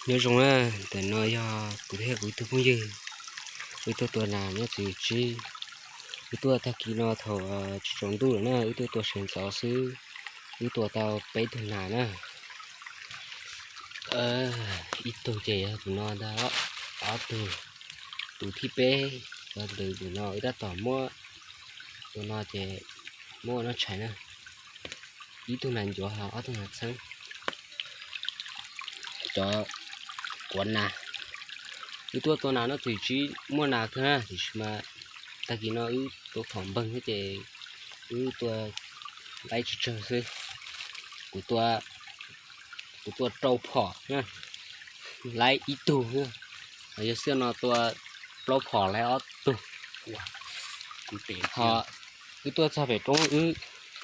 Nyob zoo na, ntawm no yog kuv thiab kuv ib tug phooj ywg, wb tuaj tua nas nyob txiv tsib. Wb tuaj tag kis no thaum tsis tsaus ntuj lawm na, wb tuaj tua sawv ntxov xwb. Wb tua tau peb tug nas na. Ib tug ces yog tus no ntag, ob tug, tus thib peb yog tus no wb tab tom muab, tus no ces muab ua noj tshais na. Ib tug nas ncuav ho ob tug nas txheeb. Cov kuav nas, wb tuaj tua nas noj txiv tsib muaj nas kawg na, tiam sis mas tag kis no wb tua phom npeeg thiab ces wb tua laib tsawg tsawg xwb. Kuv tua, kuv tua rau phom na, laib ib tug na, yog xwb no tua plaub phom laib ob tug. Ho wb tuaj txog pem roob wb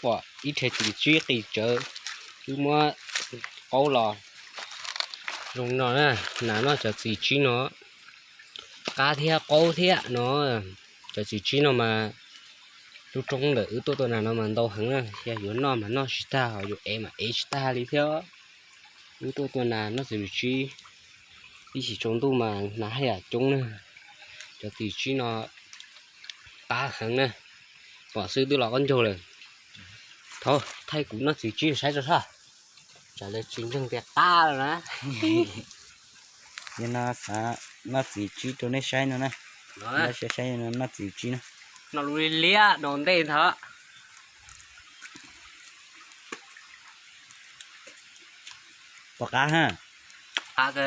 pom ib rhe txiv tsib qis tsawv, wb muab qaub los zoo no na, nas noj cov txiv tsib no qab thiab qaub thiab no. Cov txiv tsib no mas lub roob ntawm wb tuaj tua nas no mas ntau heev na, yog yuav noj mas noj tsis tag, ho yuav ev mas ev tsis tag li thiab. Wb tuaj tua nas noj txiv tsib, ib chim tsaus ntuj mas nas haj yam coob na. Cov txiv tsib no qab heev na, pom xwb twb los qaub ncaug lawm. Thaum thaij kuv noj txiv tsib saib tso soj, tsam lawv tsis ntseeg tias qab lawm na. Yog no xav noj txiv tsib rau nej saib no na. Saib saib noj txiv tsib no. Noj lub liab liab no ntej ntag. Pom qab ha. Qab kawg.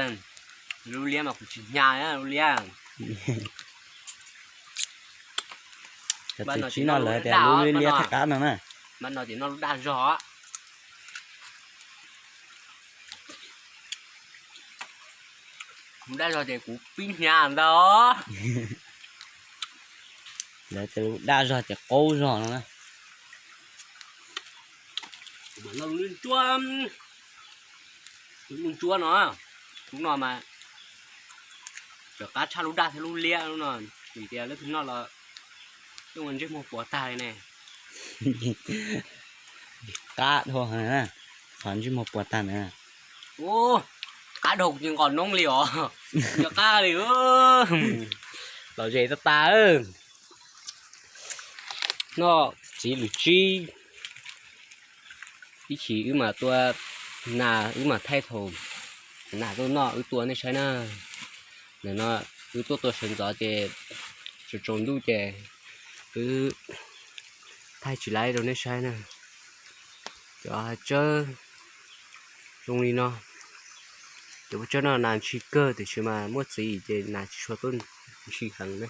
Lub liab mas kuv tsis hnyav lub liab. Cov txiv tsib no lawv tias lub liab liab thiaj qab no na. Mas no ces noj lub daj zog. Lub daj zog ces kuv pib hnyav ntag. Lawv tias lub daj zog ces qaub zog no na. Kuv mam noj lub ntsuab, lub ntsuab no, lub no mas tseem qab tshaj lub daj thiab lub liab lub no, vim tias leej twg noj los yeej ua ntsej muag puas tag li ne. Qab dhau heev na, qhov ntsej muag puas tag na. Ub, qab dhau kuv tsis nqos noob li os. Nco qab li. Los ze tas tas. Noj txiv lwm tsib. Ib chim wb mam tua nas, wb mam thaij thaum nas tuaj noj wb tua nej saib na. Ntawm no wb tuaj tua sawv ntxov ces tsaus tsaus ntuj ces wb thaij tsis laib rau nej saib na. Cov hav tsawb zoo li no, cov pob tsawb no nas ntshis kawg tiam sis mas muaj txiv ces nas tsis tshua tuaj ntshis heev na.